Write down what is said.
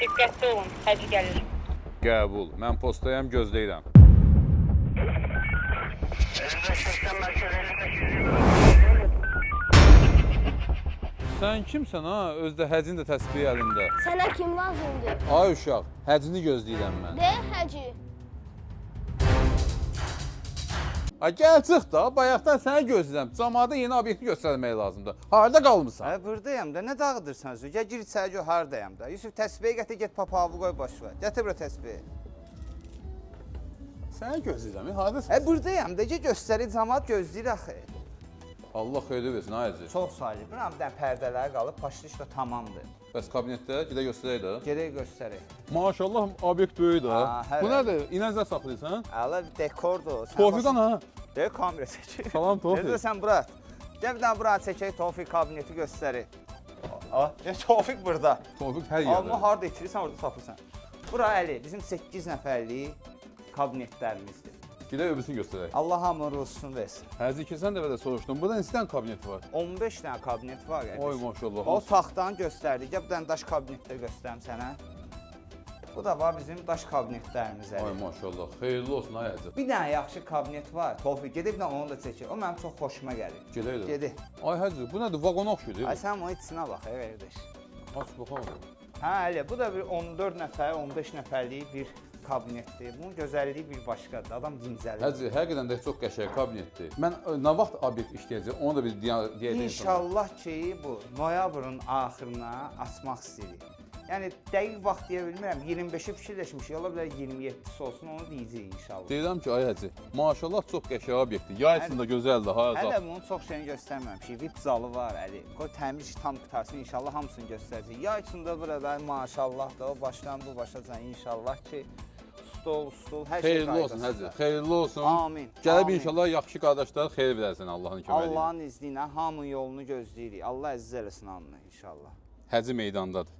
Diqqətli olun, Hacı gəlir. Qəbul. Mən postayam, gözləyirəm. 55-80 merkez 55-120. Sən kimsən ha? Özdə həcin də təsbihi əlində. Sənə kim lazımdır? Ay uşaq, həcini gözləyirəm mən. De Hacı. Ay gəl çıx da, bayaqdan səni gözləyirəm. Camaata yeni obyekti göstərmək lazımdır. Harda qalmısan? Ay buradayam da, nə dağıdırsan özünü? Gəl gir içəri gör hardayam da. Yusuf təsbehi gətir, get papağı qoy boş ver. Gətir bura təsbehi. Səni gözləyirəm, hardasan? Ay buradayam da, gəl göstərir, camaat gözləyir axı. Allah xeyir versin ay Hacı. Çox sayılır. Buranın bir dənə pərdələri qalıb, paşlış da tamamdır. Bəs kabinetdə gedə göstərək də. Gedək göstərək. Maşallah obyekt böyük də. Ha, hər Bu nədir? İnəzə saxlayırsan? Əla bir dekordur. Sən Tofiqan ha. De kamera çəkir. Salam Tofiq. Necəsən Murat? Gəl bir dənə bura çəkək, Tofiq kabineti göstərir. A, Tofiq burada. Tofiq hər Amma yerdə. harda itirirsən, orada tapırsan. Bura Əli, bizim 8 nəfərlik kabinetlərimizdir. Gedək öbürsünü göstərək. Allah hamının ruhsunu versin. Hacı keçən dəfə də soruşdum. Burada neçə dənə kabinet var? 15 dənə kabinet var qardaş. Oy maşallah. O taxtanı göstərdik. Gəl bir dənə daş kabinetdə göstərim sənə. Bu da var bizim daş kabinetlərimiz. Ay Əli. maşallah. Xeyirli olsun ay Hacı. Bir dənə yaxşı kabinet var. Tofiq, gedib bir dənə onu da çəkir. O mənim çox xoşuma gəlir. Gedək də. Gedək. Ay Hacı, bu nədir? Vaqona oxşuyur. Ay sən onun içinə bax, ey qardaş. Aç baxalım. Hə, Əli, bu da bir 14 nəfər, 15 nəfərlik bir kabinetdir. Bunun gözəlliyi bir başqadır. Adam dincəlir. Hacı, həqiqətən də çox qəşəng kabinetdir. Mən nə vaxt obyekt işləyəcək, onu da bir deyəcək. İnşallah ki, bu noyabrın axırına açmaq istəyirik. Yəni dəqiq vaxt deyə bilmirəm. 25-i fikirləşmişik. Ola bilər 27-si olsun, onu deyəcəyik inşallah. Deyirəm ki, ay Hacı, maşallah çox qəşəng obyektdir. Yay üçün də gözəldir ha. Hələ zat. bunun çox şeyini göstərməmişik. VIP zalı var Əli. Qoy təmir işi tam qurtarsın, inşallah hamısını göstərəcəyik. Yay üçün də burada maşallah da o başdan bu başacan inşallah ki stol, stul, hər şey Xeyirli olsun qaydasında. Hacı, xeyirli olsun. Amin. Gəlib amin. inşallah yaxşı qardaşlar xeyir versin Allahın köməyi ilə. Allahın izni ilə hamının yolunu gözləyirik. Allah əziz eləsin hamını inşallah. Hacı meydandadır.